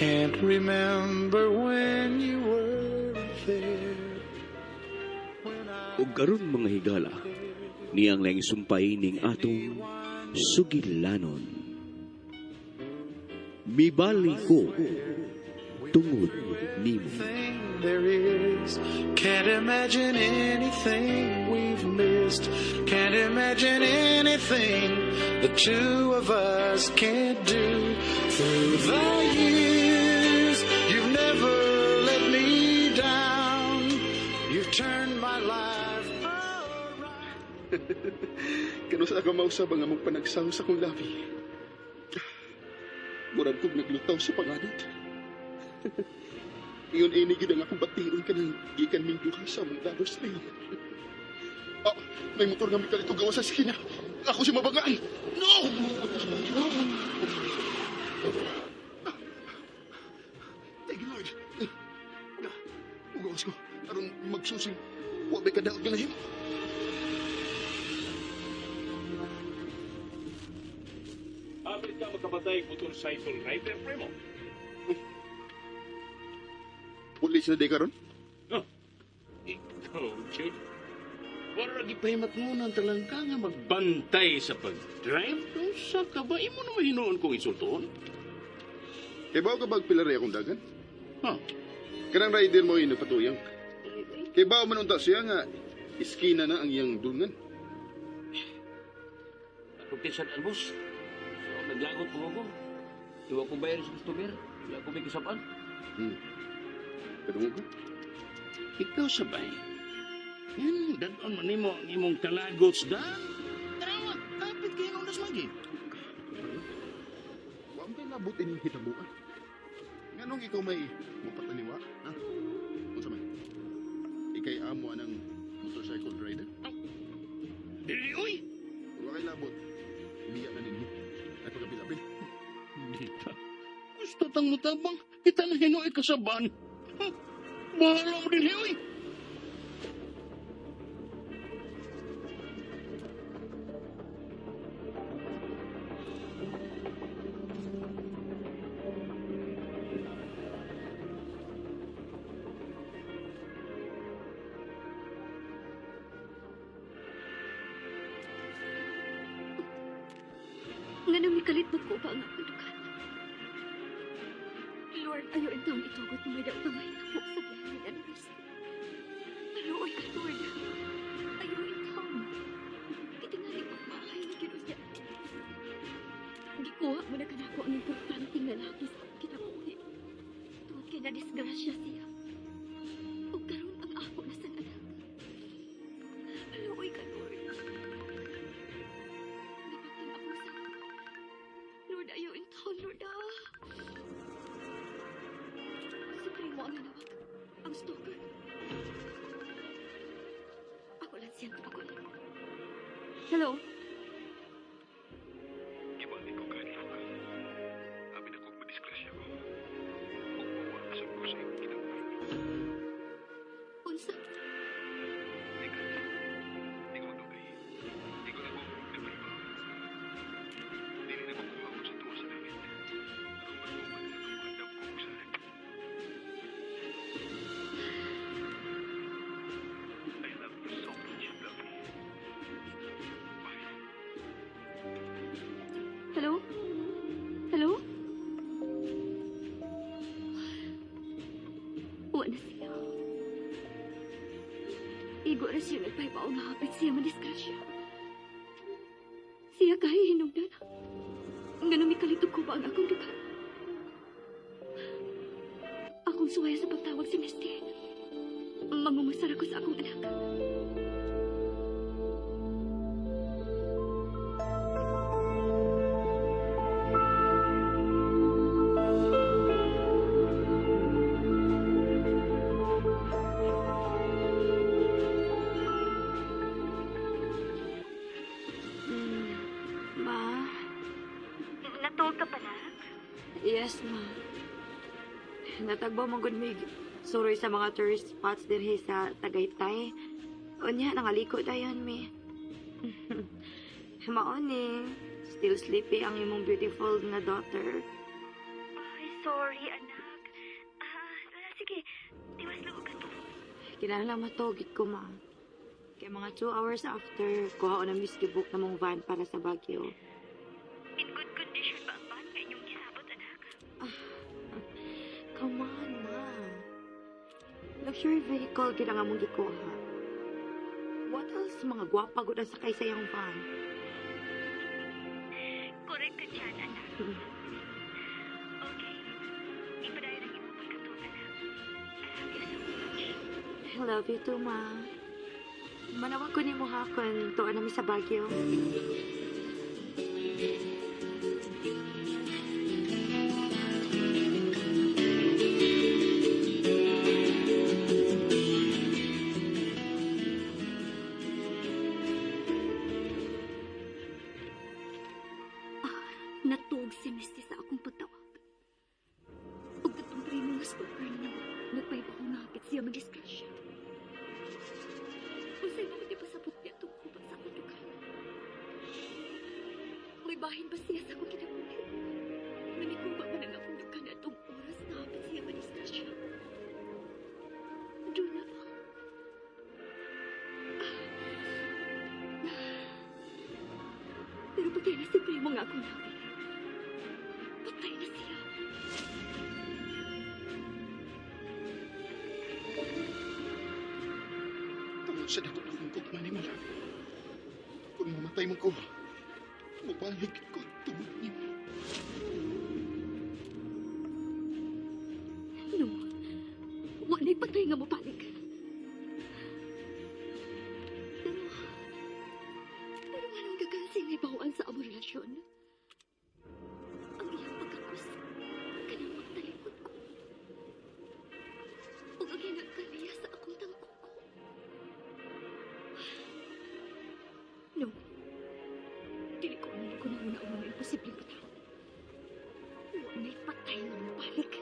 Can't remember when you were there. When I Ug karon, mga higala, niyang laing sumpay ning atong sugilanon. Mibali ko tungod nimo. Thing there is. Can't imagine anything we've missed. Can't imagine anything the two of us can't do. Through the years, you've never let me down. You've turned my life around. Kanus-a ka mausab ang among panagsaw sa akong labi? Murag kog naglutaw sa panganod. Ingon ini gid ang akong bation kanang gikan ming duha sa among Lovers Lane. Ah, may motor nga mikalito gawas sa eskina. Ako siya mabanggaan. No! Thank you, Lord. Mugawas ko. Aron magsusing. Wa may kadaot nga nahimo. Hapit ka makapatay motorcycle rider, primo. Pulis na di karon? Oh, ikaw, Jude. Wala gipahimat mo ng talangka nga magbantay sa pag-drive. Sa ka ba? Imo na mahinuon kong insultoon. Kay bao ka bag pilari akong dagan? Ha? Kanang rider mo yung nagpatuyang. Kay bao man unta siya nga iskina na ang iyang dulngan. Ako sa boss. So, naglagot po ako. Iwa ko bayar sa customer. Wala ko may kasapan. Kadungog ka? Ikaw sabay. Yan, dadon man nimo ang imong kalagots dan. Tara, kapit kayo nung dasmagi. Wa man kay labot ining hitabuan. Nganong ikaw may mapataliwa? Ha? Unsa man? Ikay amo anang motorcycle rider? Dili, uy! Wa kay labot. Biya na ninyo. Ay pagkabil-abil. Dita. Gusto tang mutabang. Kita na hinuoy kasaban. Ha? Bahala mo din, uy! Nganong mikalit magkuba ang akong dukan? Lord, ayaw intawon itugot na may daw mahitabo sa biyahe na ni Misty. Maluoy ka, Lord. Ayaw intawon. Kitingali pagmahay na ginoon niya. Gikuha mo na kanako ang importanteng lalaki sa akong kinabuhi. Tungod kay na-disgrasya siya. Ug karon ang ako na sang anak. Maluoy ka, Lord. Gipating akong sa Lord, ayaw intawon, Lord, ah. Si Primo ang nanawag. Ang stalker. Ako lang siya. Ako lang. Hello? Gibali ko kanila ka. Abi na kong madisgrasya ko. Ug mawa sa ko sa imong kinabuhi. Unsa? Ikaw, di ko magdugay. Di ko na ko nagpaliba. Dili na ko kuhaon sa tuwa sa langit. Aron matuman nga itong andam ko og salig. I love you so much, Lovey. Bye. Hello? Hello? Wa na siya. Igo ra siya nagpahibaw nga hapit siya madisgrasya. Siya kay hinungdan. Nga mikalito ko ba ang akong dukan? Akong suwaya sa pagtawag si Misty. Mangumusar ako sa akong anak. Ma? Natuog ka pa na? Yes, ma. Natagbo man gud mig suroy sa mga tourist spots dinhi sa Tagaytay. Unya, nangaliko dayon mi. Mao ni, still sleepy ang imong beautiful na daughter. Ay, Sorry, anak. Ah, sige, tiwas lang ka to. Kinahanglan matugit ko, ma. Kaya mga 2 hours after, kuha ko na miss book na mong van para sa Baguio. In good condition ba ang van nga inyong gisabot, anak? Come on, ma. Luxury vehicle gid ang among gikuha. What else mga gwapa gud ang sakay sa iyang van? Correct ka dyan, anak. Okay. Ipadayon ang imong pagkatuon, anak. I love you so much. I love you too, ma. Manawag ko nimo ha kung tuwa nami sa Baguio. Natuog si Misty sa akong pagtawag. Ug katong primo nga stalker niya, nagpahibaw nga hapit siya madisgrasya. Unsay mo di pasabot niya itong kuba sa akong dukan? May bahin ba siya sa akong kinabuhi? Nanikuba man ang akong dukan atong oras na hapit siya madisgrasya. Doon na ba? Pero patay na si Primo nga akong labi. Patay na siya. Tungod sa dako na kong gugma nimo, love. Kung mamatay man ko, mabalik ko tungod nimo. No. Wala'y patay nga mabalik. Pero, pero anong gagansin ay bawaan sa among relasyon? Ang iyang pagkakos, kanang magtalikod ko. Ug ang hinagkaliya sa akong tangkuko. No. Dili ko amin ko na una-una imposibleng butang. Wala'y patay nga mabalik.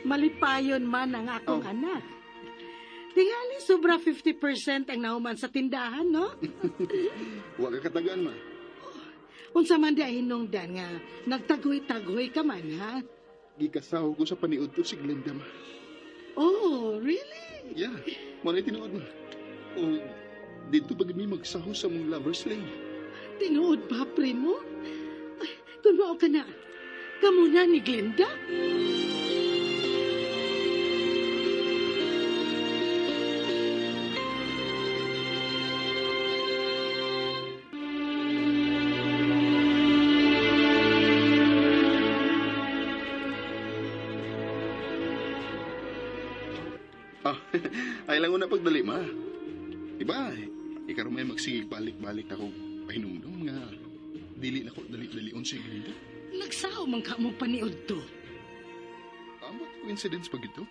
Malipayon man ang akong anak. Tingali sobra 50% ang nauman sa tindahan, no? Wa ka katagaan, ma. Unsa man di ay hinungdan nga nagtagoy-tagoy ka man, ha? Gikasaw ko sa paniud to si Glenda, ma. Oh, really? Yeah, mo na tinuod, ma. O, dito ba mi magsaho sa mong lover's lane? Tinuod ba, primo? Ay, kung mao ka na, kamo na ni Glenda? Ah, ay lang una pagdali, ma. Diba, ikaw may magsigig balik-balik ako pahinumdum nga dili na ko dali-dalion si Glenda. Nagsaw man ka mo paniud to. Ambot coincidence pag ito.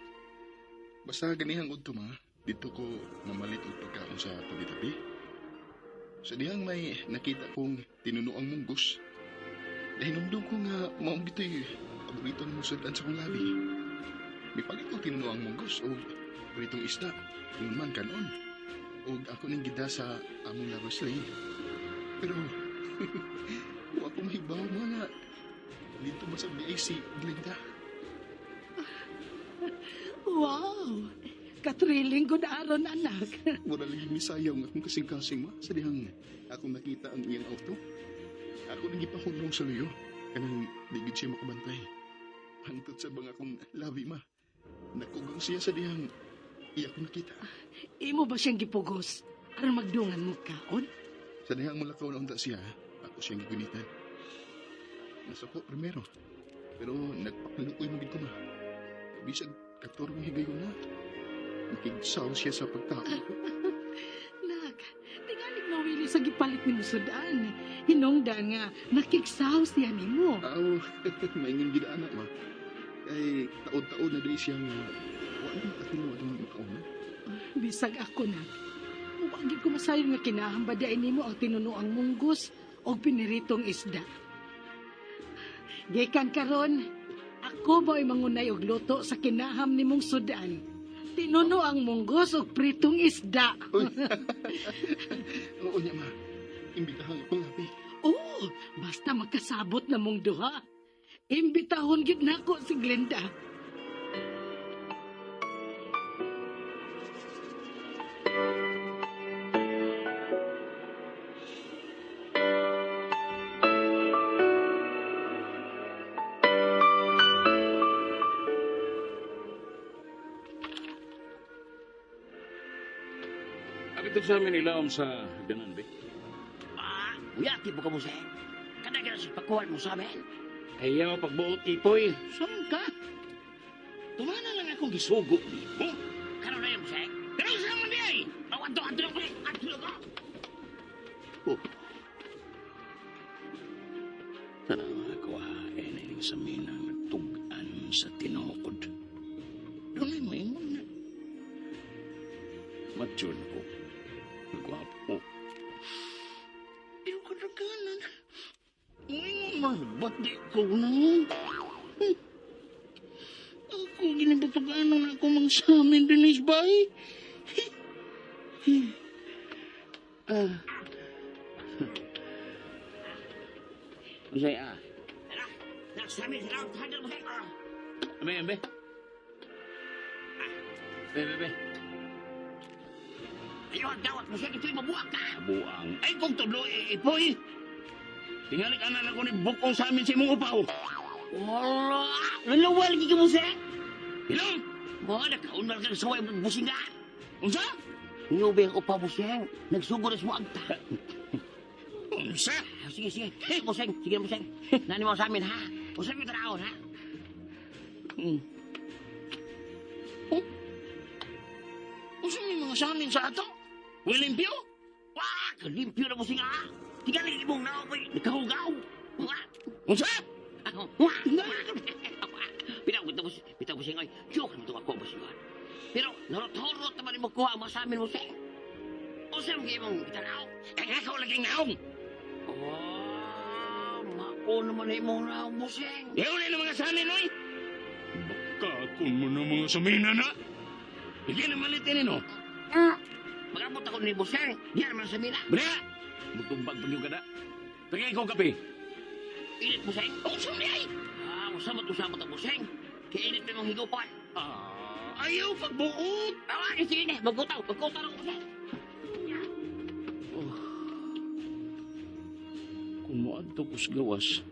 Basta ganihang udto ma, dito ko mamalit og pagkaon sa tabi-tabi. Sa dihang may nakita kong tinunoang munggos. Nahinumdum ko nga maong gito'y paborito ng musudan sa kong labi. Mipalit ko tinunoang munggos o paboritong isda, yun man kanon. O ako ning gida sa among lovers lane. Pero, wa ko mahibaw mga dito ba sa BIC, Glenda? Wow! Katriling good aron, anak. Wala lagi misayaw nga akong kasing-kasing ma. Sa dihang akong nakita ang iyang auto. Ako nang gipahulong sa luyo. Kanang di gid siya makabantay. Hangtod sa bang akong labi ma. Nakugang siya sa dihang iya ko nakita. Imo ba siyang gipugos? Aron magdungan mo kaon? Sa dihang mulakaw na unta siya, ako siyang gigunitan. Nasuko primero. Pero nagpakaluoy mo gid ko ma. Bisag katorong higayon na. Nakigsaw siya sa pagtao ko. Nak, tingalig mawili sa gipalit ni Musudan. Hinungdan nga nakiksaw siya nimo. Aw, maingin gid ana ma. Kay taod-taod na diri siya nga wa na makahimo atong makauna. Bisag ako na. Wa gid ko masayon nga kinahamba di nimo ang tinunuang munggos o piniritong isda. Gikan karon, ako mo'y mangunay og luto sa kinaham nimong sudan. Tinuno ang munggos og pritong isda. Uy. Oo niya ma. Imbitahan akong labi. Oo, basta magkasabot na mong duha. Imbitahon gyud nako si Glenda. Abito sa amin ilawom sa hagdanan, be. Ah, uyati po ka mo, sir. Kada sa pagkuhan mo sa amin. Ayaw pagbuot, Ipoy. Saan ka? Tumana lang akong gisugo ni mo. Karon na yun, sir. Pero saan man di ay? Aw, adto, adto lang ko, adto lang ko. Oh. Tanang mga kuhain ining sa minang nagtugan sa tinukod. Doon ay maingon na. Mature na ko. Nagwapo. Di ko kadaganan. Maingon man, ba't di ko na? Ako ginibatugan na ako magsamin din is bay. Ah. Unsay ah? Tara, nasa amin, sila ang handle mo, sir. Ah. Abe, abe. Be, be, be. Ayaw, ang dawat mo, sir. Ito'y mabuak ka. Buang. Ay, kung tudlo, ipoy. Tingali ka na lang ko ni bukong sa amin sa imong upaw. Wala. Luluwal, gigi mo, sir. Hilong! Mga nakaunal kang saway mo, businga. Unsa? Nube ang upa mo, sir. Nagsugo na sa mo agta. Unsa? Ah, sige, sige. Buseng, sige, buseng. Nani mo sa amin, ha? Usap yung tanaon, ha? Hmm. Oh? Unsa may mga sa amin sa ato? Wilimpyo? Wah, kalimpyo na busing, ha? Tingali imong naong, oy. Nagkahugaw. Wah! Unsa? Wah! Bitaw, bitaw, busing, bitaw, busing, oy. Joke naman itong ako, busing, oy. Pero, narot-horot naman yung magkuha ang mga sa amin, busing. Usap mo kayo mong itanaw. Ang ako laging naong. Oh, mako naman na imong naong, busing. Yaw na yung mga sa amin, oy. Baka kung mo na mga samina na. Hindi na malitin, no? Magabot ako ni busing. Di naman sa mina. Bre! Mutumbag pag yung kada. Tagay ko kape. Init, busing. Unsa man ay? Ah, usamot-usamot ang busing. Kaya init pa mong higupan. Ah, ayaw pagbuot. Tawagin, sige na. Magkutaw, magkutaw ako, busing. Kung moadto ko sa gawas,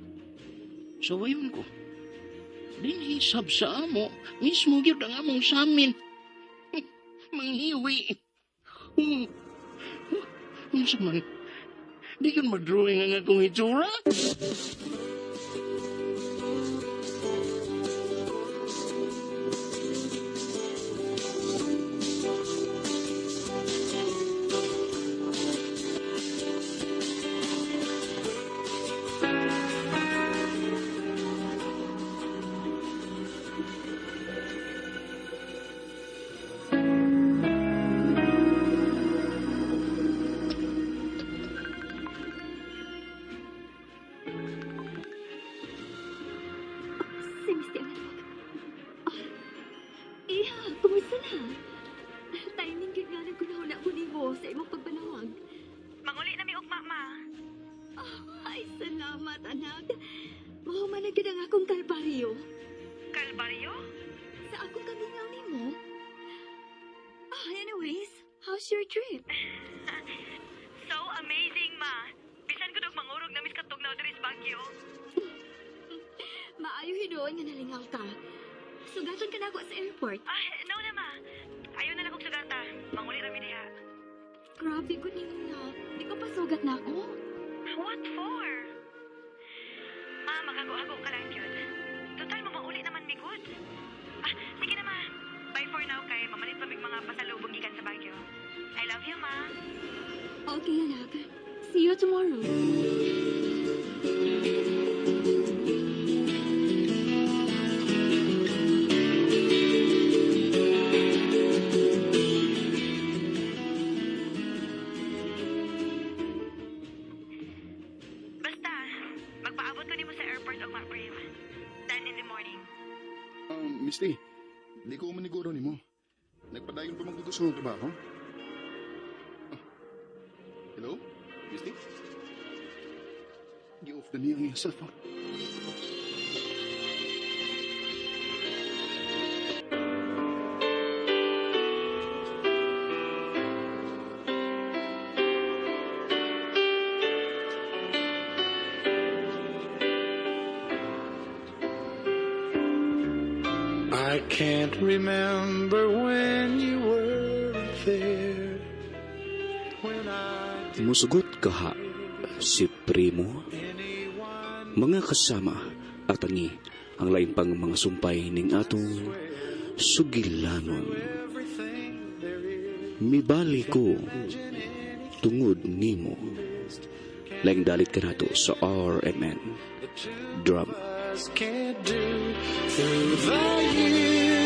sawayon ko. Dinhi sab sa amo, mismo gyud ang among samin. Manghiwi. Unsa man? Di yun mag-drawing ang akong itsura. Si Misty ang natawag. Ah, Iha, kumusta na? Timing gyud nga nang kunahuna ko nimo sa imong pagpanawag. Manguli na mi ugma, ma. Ah, ay, salamat, anak. Mahuman na gyud ang akong kalbaryo. Kalbaryo? Sa akong kamingaw nimo. Ah, anyways, how's your trip? So amazing, ma. Bisan ko dog mangurog na mis katugnaw diri sa Baguio. Maayo hinuon nga nalingaw ka. Sugaton ka na ako sa airport. Ah, no na, ma. Ayaw na lang kog sugata. Manguli ra mi diha. Grabe ko nimo na. Di ko pa sugat na ako. What for? Ma, magago-ago ka lang gyud. Total, mamauli naman mi good. Ah, sige na, ma. Bye for now kay mamalit pa mig mga pasalubong gikan sa Baguio. I love you, ma. Okay, anak. See you tomorrow. Misty, di ko maniguro nimo. Nagpadayon pa maggugusto ng trabaho. Ah, hello? Misty? Gi-off na niya ang iyang cellphone. I can't remember when you weren't there. When I Musugot kaha si Primo. Mga kasama at tangi ang lain pang mga sumpay ning atong sugilanon. Everything there is. Mibali ko tungod nimo. Laing dalit ka nato sa RMN Drama. Us can't do through the years.